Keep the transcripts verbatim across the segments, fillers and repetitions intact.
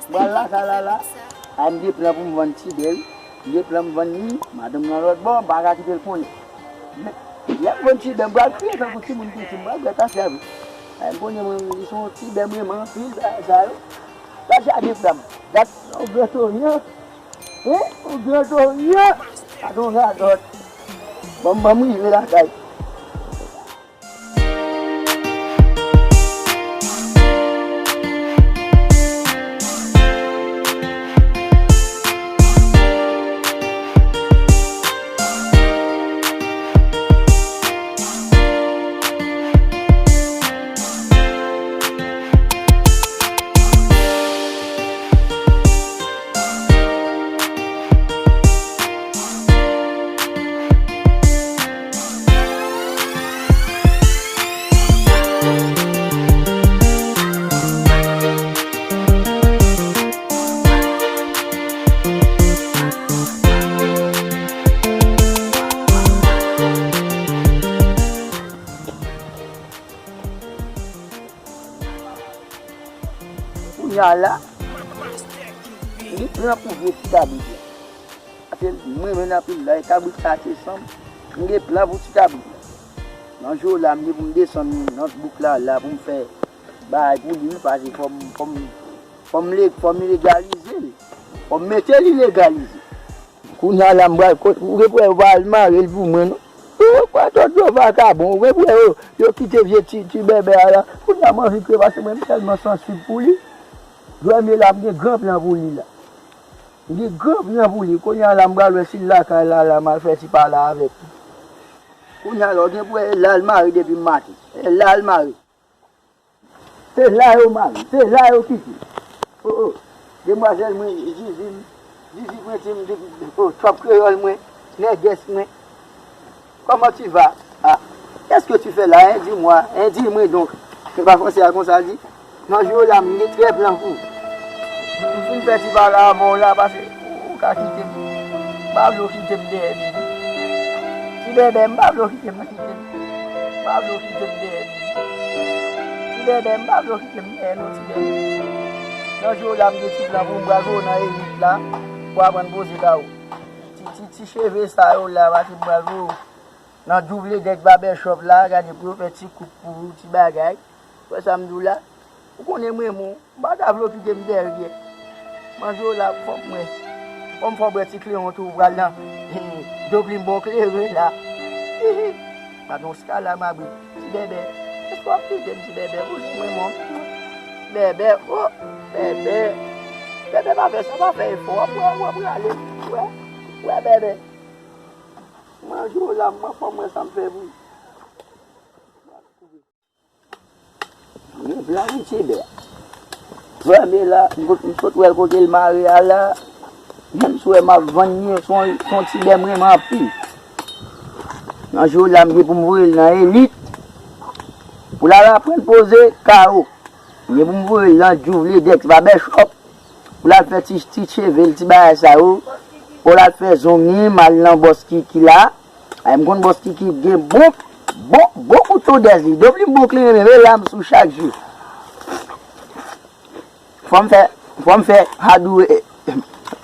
M pral lakay la la. A, m gen plan pou m vann Tibè wi. M gen plan m vann li. Madanm nan lòt bò, m pa ka kite l konnen. Men, lè m vann Tibè, m pral kriye tankou timoun piti, m pral bwè tafya wi. A, m konnen mwen, li se yon Tibè m renmen anpil, sa, sa yo. Gad jaden frè m. Gad yon gran tonyan. Hein? Yon gran tonyan. Gad yon radòt. Ban m, ban m rive lakay. Kounye a la, li pran pou vye ti kabrit la. Paske mwen menm anpil la, e kabrit sa se san m, m gen plan pou ti kabrit la. Nan jou la, m gen pou m desann nan bouk la, la pou m fè bagay pou li, wi, paske fò m, fò m, fò m le-, fò m legalize l. Fò m mete li legalize. Kounye a la, m pral kot, ou gen pou wè yo pa al mare l pou mwen, non. Ou kwè tout yo vakabon, ou gen pou wè yo, yo kite vye ti, ti bèbè a la. Kounye a, m anvi kriye, paske mwen, m tèlman sansib pou li. Jwè m ye la, m gen gran plan pou li la. M gen gran plan pou li. Kounye a la, m pral wè si l lakay la, la, m al fè ti pale avèk li. Kounye a la, ou gen pou wè, e la l mare depi maten. E la l mare. Se la yo mare, se la yo kite. O, o, demwazèl mwen, Zizi m, Zizi Prentim, o, twòp kreyòl mwen, nègès mwen. Comment tu vas? Ah, qu'est-ce que tu fais là, hein? Dis-moi, hein, dis-moi donc. Se pa fransè a konsa l di? Nan jou la, m gen trè plan pou ou. M fin fè ti pale avè w la, paske ou ka kite m. M pa vle w kite m dèyè, Bibi. Ti bèbè, m pa vle w kite m, kite m. M pa vle w kite m dèyè, Bibi. Ti bèbè, m pa vle w kite m dèyè, non, ti bèbè. Nan jou la, m gen ti plan pou m pral voye w nan elit la, pou aprann poze kawo. Ti, ti, ti cheve sa yo la, paske m pral voye w nan Djouvledèk Barbershop la, gade pou yo fè ti koup pou ou, ti bagay. Wè sa m di w la? Ou konnen m renmen w, m pa ta vle w kite m dèyè. Manje w la, fò m wè. Fò m fè w bwè ti klewon tou, ou pral nan doplim bon kleren la. Hihi. Madanm Skala Mabrit. Ti bèbè. Èske w ap kite m, ti bèbè? Ou di mwen, mon. Bèbè, o, bèbè. Bèbè, pa fè sa, pa fè efò. W ap, w ap, w ap rale. Wè, wè, bèbè. Manje w la, mwen fò mwen sa m fè pou ou. Mwen plan pou Tibè. Premye la, m sot, m sot wè l kote l mare a la. Menm si w wè m ap vann li, se yon, se yon Tibè m renmen anpil. Nan jou la, m gen pou m voye l nan elit. Pou l al aprann poze kawo. M gen pou m voye l nan Djouvledèk Barbershop. Pou l al fè ti, ti cheve l, ti bagay sa yo. Pou l al fè zong li, m al nan bòs Kiki la. Ay, m konn bòs Kiki gen bon, bon, bon kouto dèz li. Doplim bon kleren, men la m sou chak jou. Fò m fè, fò m fè Hadou, e, e,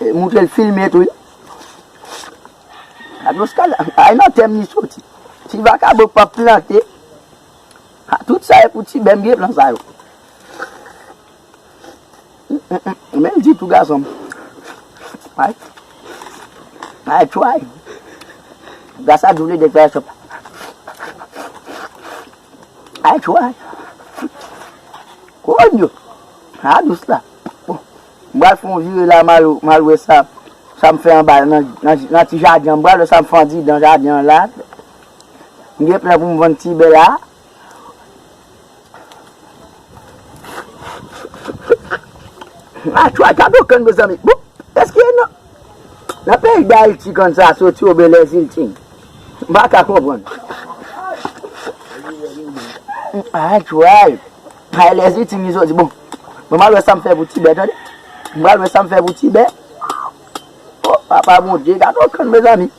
e, moutre l filme tou. Hadou Skala, ay nan tèm li soti. Ti vakabon k p ap plante. Ha, tout sa e pou Tibè m gen plan sa yo. Men m di tou gason m. Ay. Ay, tchway. Gras a Djouvledèk Barbershop. Ay, tchway. Konyo. A dous la. Bon. M pral fè yon vire la, m al, m al wè sa, sa m fè anba nan, nan, nan ti jaden an. M pral wè sa m fè andidan jaden an la. M gen plan pou m vann Tibè la. A tchway, gade yon kann, mezanmi. Bon, èske nan, nan peyi Dayiti kann sa soti oubyen Lèziltin? M pa ka konprann. A tchway. Ay, Lèziltin li soti. Bon, mwen m al wè sa m fè pou Tibè, tande. Mwen m al wè sa m fè pou Tibè. O, papa Bondye, gade yon kann, mezanmi.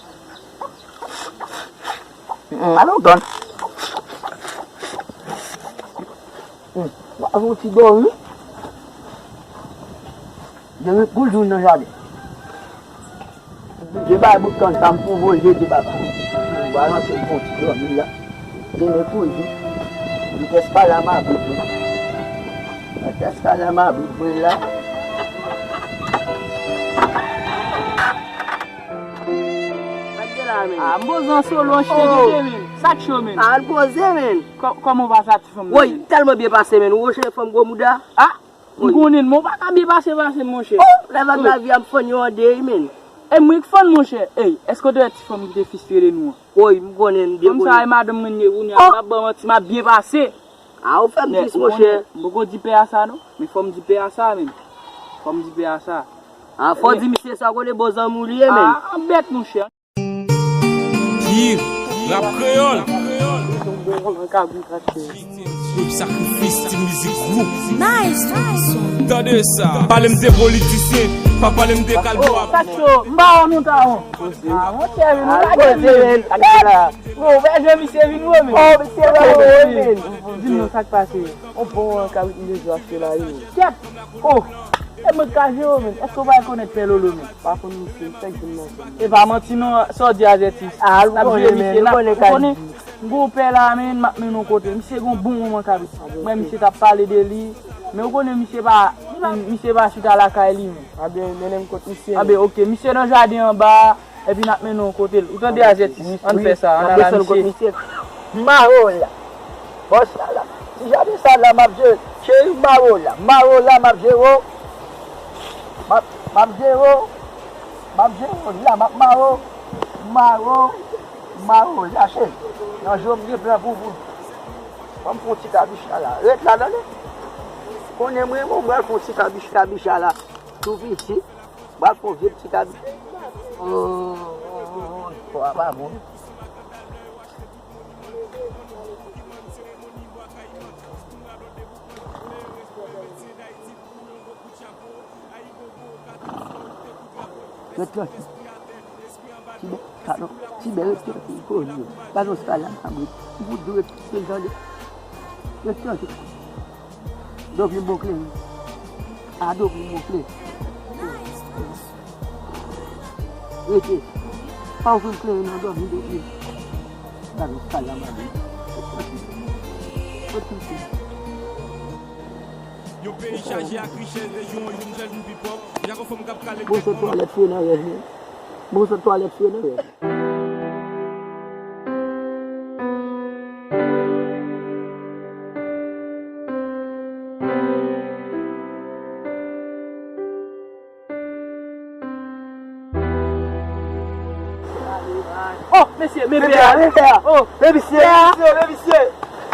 Mm, alò, grann. Mm, w ap fè yon ti dòmi. Demen pou l jwenn nan jaden. Oblije bay bout kann sa m pou voye jete papa. M pral rantre m fè yon ti dòmi la. Demen pou l jwenn. Vitès pa la m abri mwen. Vitès pa la m abri mwen la. Sa k gen la, men? Ah, m poze an solo, an chyen, oh, tete, men. Sa k cho, men? Ah, l poze, men. Kò-, kòman w pase ak ti fanm nan, woy, men? Tèlman byen pase, men. Ou wè chyen fanm gwo mouda? Ah, m konnen, men w pa ka byen pase, pase, monchè. Oh, lè vag lavi a m fann yo an de, men. E mwen k fann, monchè. Ey, èske w te wè ti fanm ki te fistire nou an? Woy, m konnen, m byen konnen. Fanm sa, e madanm mwen li ye kounye a, m p ap ba w manti, m ap byen pase. Ah, ou fè m tris, monchè. M poko di pè a sa, non. Men fò m di pè a sa, men. Fò m di pè a sa. Ah, fò di misye sa, kote bon zanmi w li ye, men. Ah, bèt, monchè. Yeah, rap kreyòl. Group Sakrifis, ti mizik gwoup. Nice, nice. Tande sa. Pale m de politisyen, pa pale m de kalbwa. Oh, sa cho, m ba w nou tawon. Ah, monchè, men, nou lage, men. Bon, ou pa jwenn misye vin wè, men. Oh, misye wè, wè, men. Di m non, sa k pase? On bon kabrit m bezwen achte la, wi. Kèt! Oh! E mwen k ka jere w, men. Èske w pa rekonèt Pè Lolo, men? Pa konn misye, fèk di m non. E pa manti non, sa w di a, Zètis. Ah, nou konnen, men, nou konnen kay. Ou konnen, m gon pè la, men, m ap mennen w kote l. Misye gon bon manman kabrit. Mwen, misye t ap pale de li. Men ou konnen misye pa, misye pa chita lakay li, men. Anben, mennen m kot misye. Anben, oke, misye nan jaden anba a. Epi n ap mennen w kote l. Ou tande, Azètis? Ann fè sa, ann al a misye. Mare w la. Bòs la la. Ti jaden sa la, m ap jere. Cheri, mare w la. Mare w la, m ap jere w. M ap, m ap jere w. M ap jere w la, m ap mare w. Mare w. Mare w la, cheri. Nan je w m gen plan pou ou. Ban m fè yon ti kabich la la. Ret la, tande. Konnen m renmen w, m pral fè yon ti kabich, kabich la la. Tou piti. Bral fè yon vye ti kabich. Oh, oh, oh, oh, istwa a pa bon. Ret trankil. Ti bè, kalon, ti bè, ret trankil, koze. Ba nou sa la, m abri. M fout dwe ret trankil, tande. Ret trankil. Dopi m bon kleren. A, dopi m bon kleren. Rete. Pa ofri m kleren nan dòmi, dopi. Gade, sa la, m ale. Yon peyi chaje ak richès, rejyon an youn sèl, nou pi pòv. Jako fanm k ap kale. Bon, se twalèt fre nan rèv, men. Bon, se twalèt fre nan rèv. Oh, mesye, men pè a. Men pè a, men pè a. Oh, men misye, pè a. Men misye, men misye.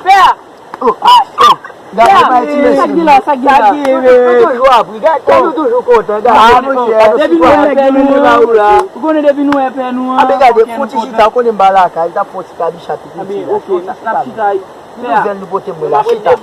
Pè a. Oh, ah, oh. Gade, bay ti mesye. Sa gen la, sa gen la. Sa gen, men. Nou toujou abri. Gade, nou toujou kontan. Gade, nou toujou kontan. Depi nou wè pè nou an, ou konnen depi nou wè pè nou an, anben gade, fon ti chita, ou konnen m pa lakay, li t ap fon ti kabich la tou piti la. Anben, oke, n ap chita. Ki nouvèl nou pote mwen la, chita.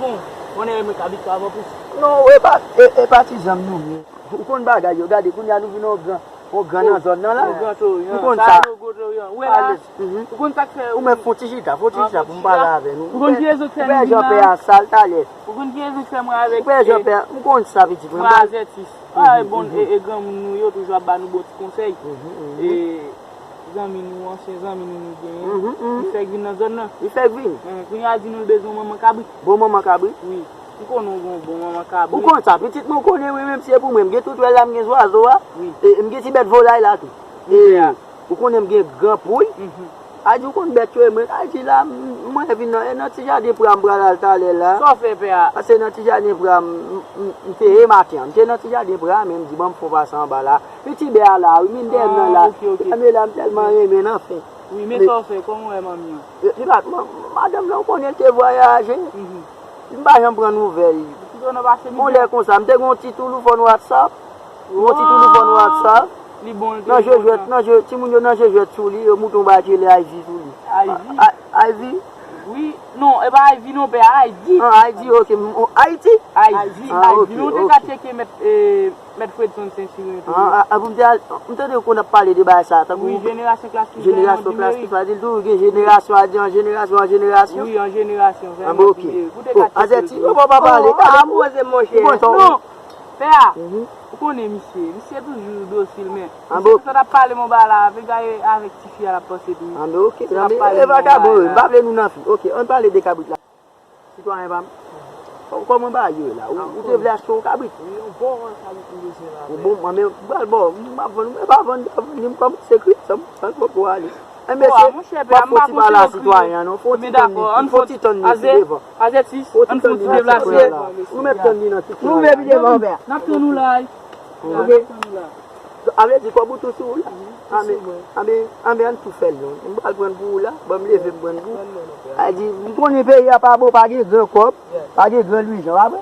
Konnen mwen kabich la avan plis. Non, e pa, e, e pa ti zanmi nou, men. Ou konn bagay yo, gade, kounye a nou vin yon gran, yon gran nan zòn nan la. Yon gran tou, yon gran. Nou konn sa. Ou konn sa k fè. Ou menm fon ti chita, fon ti chita pou m pale avè nou. Ou konn ki rezon k fè nou vin la? Ou pè Jan pè a sal talè. Ou konn ki rezon k fè mwen avèk, ou pè Jan pè a, m konn sa pitit mwen. Mwen Azètis. Ah, bon, e, e granmoun nou yo toujou ap ba nou bon ti konsèy. E zanmi nou, ansyen zanmi nou nou genyen. Li fèk vin nan zòn nan. Li fèk vin. Kounye a di nou l bezwen manman kabrit. Bon manman kabrit? Wi. M konnen w gen yon bon manman kabrit. Ou konn sa, pitit mwen, ou konnen, wi, menm si e pou mwen, m gen toutwèl la, m gen zwazo a. Wi. E, m gen ti bèt volay la tou. Wi, e, ou konnen m gen gran pouy. A di, ou konn bèt yo, e mwen, a di la, m, mwen vin nan, e nan ti jaden pra m pral al talè la. Sa w fè, pè a? Paske nan ti jaden pra m, m, m, m te ye maten an. M te nan ti jaden pra a, men m di, ban m fè yon pase anba la. Piti bè a la, wi, men dèyè m nan la. Ah, ok, ok. Dèyè m la, m tèlman renmen l, anfen. Wi, men sa w fè, kòman w wè manmi an? Li pa, ma-, madanm nan, ou konnen, l te vwayaje. M pa janm pran nouvèl li. Yon lè konsa, m te gen yon ti touloufòn WhatsApp. Yon ti touloufòn WhatsApp. Li bon, li te bon. Nan jejwèt, nan je, timoun yo nan jejwèt sou li, yo moute yon bagay ki rele Ivy sou li. Ivy? A-, a-, Ivy? Wi, non, e pa Ivy non, pè, Ayiti. Ah, Ayiti, ok. M, o, Ayiti? Ayiti, ah, Ayiti. Ok, nou te ka tcheke mèt, e, Mèt Fredson Sensiren tou. Ah, ah, ah, pou m te al, m tande yo konn ap pale de bagay sa, tankou jenerasyon klas ki fè jenerasyon klas ki fè, di l toujou gen jenerasyon, a di an jenerasyon, an jenerasyon. Wi, an jenerasyon, vrèman. Ah, bon, ok. Bon, Azèti, ou pa pale. Ah, poze, monchè. Non. Pè a, mhm, ou konnen misye, misye toujou dosil, men misye sa t ap pale m yon bagay la, avèk, avèk tifi a l ap panse tou. Anben, oke, anben, e vakabon, wi, m pa vle nou nan fi. Oke, ann pale de kabrit la. Sitwayen pa m. Kò-, kòman bagay yo ye la? Ou, ou te vle achte yon kabrit? Wi, yon bon rans kabrit m bezwen la, pè. Bon, mwen menm, m pral ba w, m ap vann, m pa vann, m pa vann li, m kòmanse kri, sa m pral poko ale. Enben, se, monchè, pè a, m pa konte nan kri. Fò ti tann li, fò ti tann li pi devan. Azètis, ann fè yon ti deplase. Nou mèt tann li nan ti kwen la. Nou vle pi devan, pè. N ap tann ou la, wi. Oke. N ap tann ou la. A vle di, kòb ou tou sou ou la? Anben, anben, anben, ann tou fè l non. M pral pran l pou ou la. Ban m leve, m pran l pou ou. A di, m konnen peyi a pa bon, pa gen gran kòb, pa gen gran lwijan, pa vre?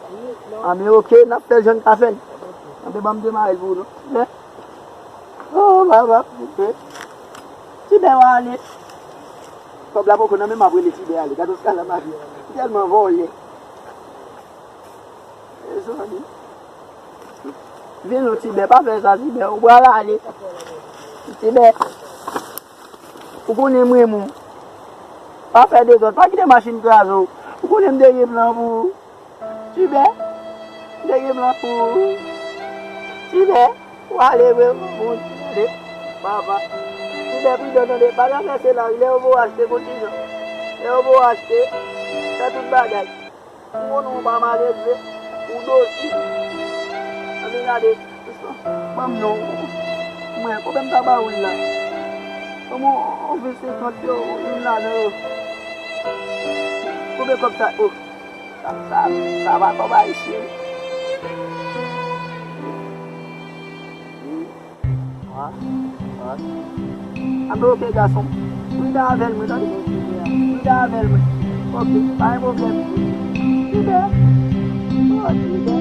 Anben, oke, n ap fè l jan n ka fè l. Anben, ban m demare l pou ou non. Lè. Oh, papa, Tibè. Tibè, w ale. Kòb la poko nan men m, ap rele Tibè ale. Gade Oscar la, m ap tèlman vòlè. Mezanmi. Vin non, Tibè, pa fè sa, Tibè. Ou pral ale. Tibè. Ou konnen m renmen w. Pa fè dezòd, pa kite machin kraze w. Ou konnen m te gen plan pou ou. Tibè, m te gen plan pou ou. Tibè, w ale vre, bon, tande, papa. Tibè, pridan, tande, pa trape se lari, lè yo voye w achte, konn kijan. Lè yo voye w achte, fè tout bagay. Ou konnen w pa malelve, ou dosi. Tande, gade, ban m non. Mwen, konbyen m ta ba ou l la? Ban m yon ven senkant yo, youn ladan yo. Konbyen kòb sa? Oh. Sa, sa, sa pa kòb ayisyen. Wi. Wi. Wi. Anben, oke, gason. Prida avè l, mwen, tande. Prida avè l, mwen. Oke, pa gen pwoblèm. Tibè. Oh, Tibè.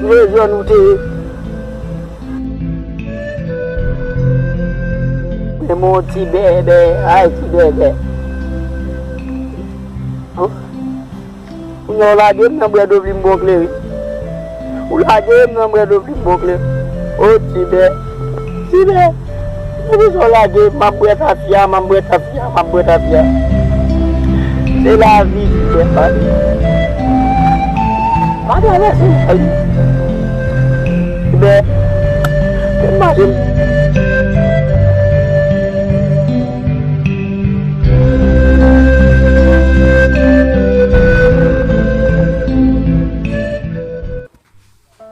Mezanmi, ou te ye. Men mon ti bèbè, ay ti bèbè. Oh. Kounye a w lage m nan bwè dlo plim bon kleren. Ou lage m nan bwè dlo plim bon kleren. O Tibè, Tibè, depi sa w lage m, m ap bwè tafya, m ap bwè tafya, m ap bwè tafya. Se lavi, Tibè, pa de. Pa travèse lavi. Tibè, se mache.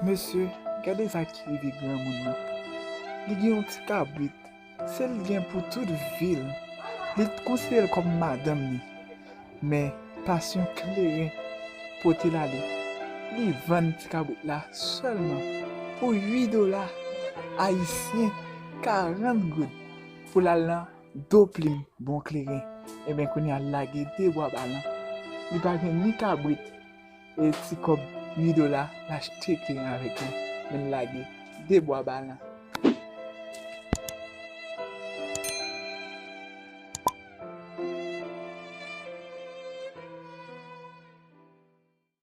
Mesye, gade sa ki rive granmoun nan. Li gen yon ti kabrit. Se li gen pou tout vi l. Li konsidere l kòm madanm li. Men, pasyon kleren pote l ale. Li vann ti kabrit la sèlman pou uit dola ayisyen, karant goud, pou l al nan dlo plim bon kleren. Ebyen, kounye a l lage de bwa balan. Li pa gen ni kabrit, e ti kòb uit dola, l achte kleren avèk li. Men l lage de bwa balan.